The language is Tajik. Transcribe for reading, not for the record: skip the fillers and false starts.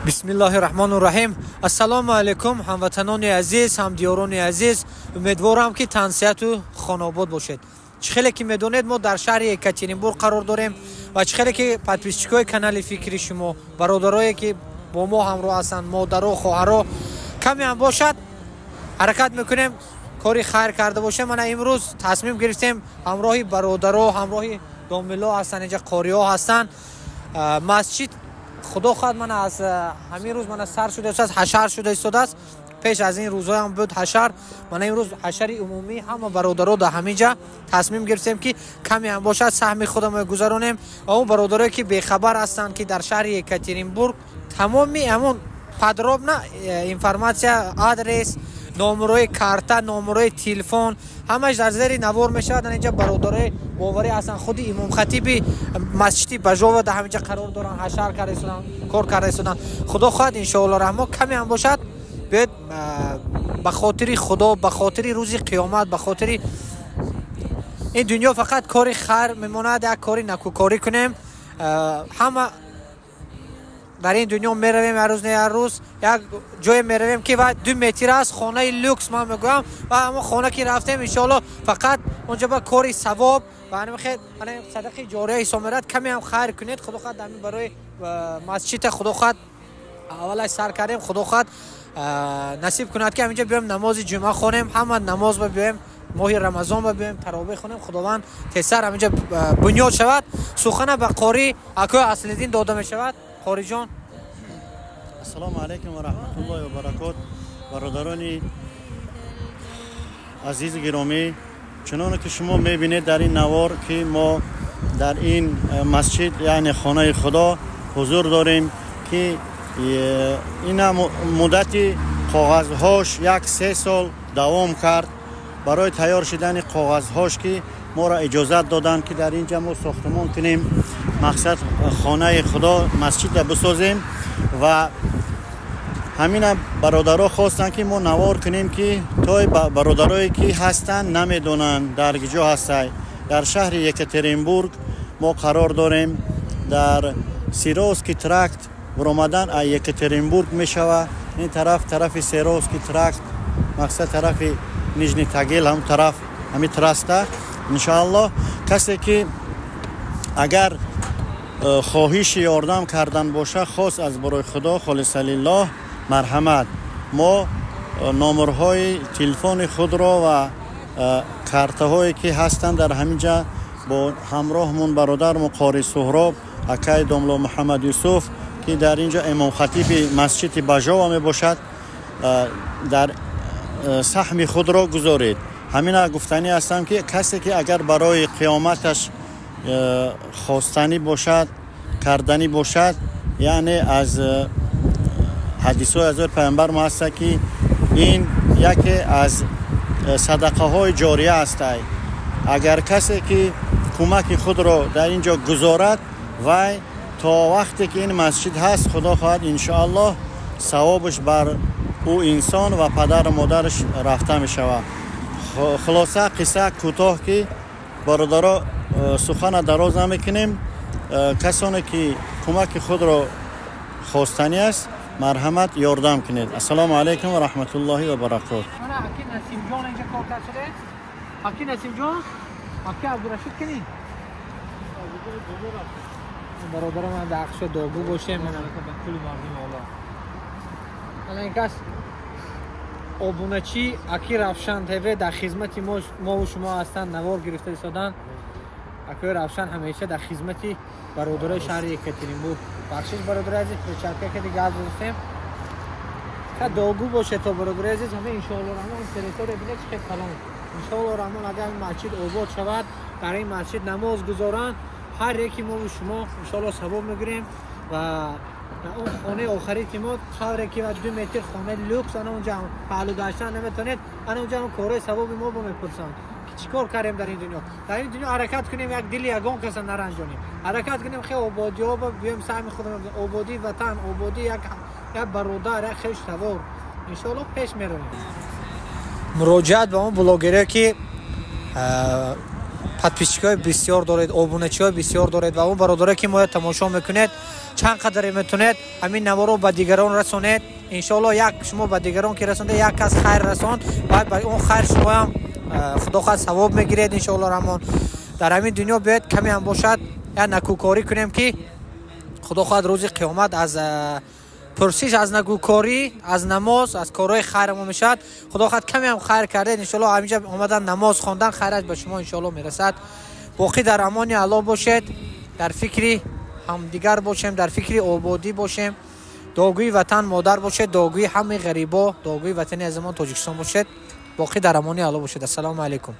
Бисмиллоҳи раҳмону раҳим. Ассалому алайкум, ҳамватанони азиз, ҳамдиёрони азиз. Умедворам, ки тансиҳату хонобод бошед. Чӣ хеле ки медонед, мо дар шаҳри Екатеринбург қарор дорем ва чӣ хеле ки подписчикои канали фикри шумо, бародарое ки бо мо ҳамроҳ ҳастанд, модаро, хоҳаро, каме ҳам бошад, ҳаракат мекунем кори хайр карда бошем. Мана имрӯз тасмим гирифтем ҳамроҳи бародаро, ҳамроҳи домило ҳастанд, инҷа қориҳо ҳастанд. Масҷид, худо хоҳад, мана аз ҳамин рӯз мана сар шуда истодааст, ҳашар шуда истодааст. Пеш аз ин рӯзҳоям буд ҳашар. Мана имрӯз ҳашари умумӣ, ҳама бародаро дар ҳамин ҷа тасмим гирифтем, ки каме ҳам бошад, саҳми худамон гузаронем ва он бародарое ки бехабар ҳастанд, ки дар шаҳри Екатеринбург тамоми ҳамон подробно информация, адрес, номерои карта, номерои телефон ҳамаш дар зери навор мешавад. Инҷа бародарои боварӣ ҳастанд, худи имомхатиби масҷиди Бажова дар ҳаминҷа қарор доранд, ҳашар карда истоданд, кор карда истоданд. Худо хоҳад, иншоалло раҳмон, каме ҳам бошад, биёед ба хотири Худо, ба хотири рӯзи қиёмат, ба хотири ин дунё фақат кори хайр мемонад, як кори накӯкорӣ кунем. Ҳама дар ин дунё меравем, як рӯз не як рӯз як ҷое меравем, ки ва 2 метр аст, хонаи люкс ман мегӯям. Ва ҳамон хона ки рафтем, иншоалло, фақат онҷо ба кори савоб ва садақаи ҷория ҳисоб меравад. Каме ҳам хайр кунед. Худо хоҳад, ҳамин барои масҷида, худо хоҳад, аввалаш сар кардем. Худо хоҳад, насиб кунад, ки ҳаминҷо биёем, намози ҷумъа хонем, ҳама намоз ба биёем, моҳи Рамазон ба биёем, таровеҳ хонем. Худованд тезтар ҳаминҷо бунёд шавад. Сухана ба қорӣ акои Аслиддин дода мешавад. Қориҷон. Ассалому алайкум ва раҳматуллоҳи ва баракот, бародарони азизи гиромӣ. Чуноне ки шумо мебинед дар ин навор, ки мо дар ин масҷид, яъне хонаи Худо, ҳузур дорем, ки ина муддати коғазҳош 1-3 сол давом кард барои тайёр шудани коғазҳош, ки моро иҷозат доданд, ки дар ин ҷа мо сохтмон кунем, мақсад хонаи Худо, масҷида бисозем. Ва ҳамина бародаро хостанд, ки мо навор кунем, ки той бародарое ки ҳастанд, намедонанд дар киҷо ҳастай. Дар шаҳри Екатеринбург мо қарор дорем, дар Серовский тракт. Баромадан аз Екатеринбург мешава ин тараф, тарафи Серовский тракт, мақсад тарафи Нижний Тагил, ҳам тараф, ҳами трасса. Иншоаллоҳ, касе ки агар хоҳиши ёрдам кардан боша, хос аз барои Худо, холиса лиллоҳ, марҳамат. Мо номерҳои телефони худро ва картаҳое ки ҳастанд, дар ҳамин ҷа бо ҳамроҳмон бародармо қори Суҳроб, акаи домло Муҳаммад Юсуф, ки дар ин ҷо имомхатиби масҷиди Бажова мебошад, дар саҳми худро гузоред. Ҳамина гуфтанӣ ҳастам, ки касе ки агар барои қиёматаш хостанӣ бошад, карданӣ бошад, яъне аз ҳадисҳои азори Паёмбар мо ҳаста, ки ин яке аз садақаҳои ҷория ҳастай. Агар касе ки кӯмаки худро дар ин ҷо гузорад, вай то вақте ки ин масҷид ҳаст, худо хоҳад, иншоаллоҳ, савобаш бар ӯ инсон ва падару модараш рафта мешавад. Хулоса, қисса кӯтоҳ, ки бародаро, сухана дароз намекунем. Касоне ки кӯмаки худро хостанӣ аст, марҳамат, ёрдам кунед. Ассалому алайкум ва раҳматуллоҳи ва баракот. Аки Насимҷон инҷа кор кард шуда. Аки Насимҷон, аки Абдурашид кини, бародарам дар ақша догу бошем. Ана ин кас обуначи аки Равшан ТВ дар хизмати мову шумо ҳастанд, навор гирифта истоданд. Акои Равшан ҳамеша дар хизмати бародарои шаҳри Екатеринбург. Бахшиш, бародари азиз, перчатка ки газ гузоштем. Ка догу боше то бародари азиз. Ҳама, иншоалло раҳмон, территория бинед, чӣ хел калон. Иншоалло раҳмон, агар масҷид обод шавад, дар ин масҷид намоз гузоранд, ҳар яки мову шумо, иншоалло, савоб мегирем. Ва он хонаи охари ки мо тавре ки 2 метр хонаи люкс, ана унҷа паҳлу гаштан наметонед. Ана унҷа корҳои савоби мо бо мепурсанд, ки чӣ кор кардем дар ин дунё. Дар ин дунё ҳаракат кунем, як дили ягон каса наранҷонем, ҳаракат кунем, хел ободиҳо биёем, саҳми худам, ободии ватан, ободии як бародар, як хеш тавор, иншоалло, пеш меравем. Муроҷиат ба он блогерое ки подписчикҳои бисёр доред, обуначиҳои бисёр доред ва он бародарое ки моя тамошо мекунед. Чанд қадаре метавонед, ҳамин наворо ба дигарон расонед. Иншоалло, як шумо ба дигарон ки расонда, як кас хайр расонд ва ба он хайр шумоам, худо хоҳад, савоб мегиред, иншоалло раҳмон. Дар ҳамин дунё биёед, каме ҳам бошад, як накӯкорӣ кунем, ки худо хоҳад, рӯзи қиёмат аз пурсиш аз накӯкорӣ, аз намоз, аз корҳои хайр мо мешавад. Худо хоҳад, каме ҳам хайр кардед, иншоалло, ҳаминҷа омадан, намоз хондан, хайраш ба шумо, иншоалло, мерасад. Боқӣ дар амони Аллоҳ бошед. Дар фикри ҳамдигар бошем, дар фикри ободӣ бошем. Дуогӯи ватан модар бошед, дуогӯи ҳамаи ғарибо, дуогӯи ватани азизамон Тоҷикистон бошед. Боқӣ дар амони Аллоҳ бошед. Ассалому алайкум.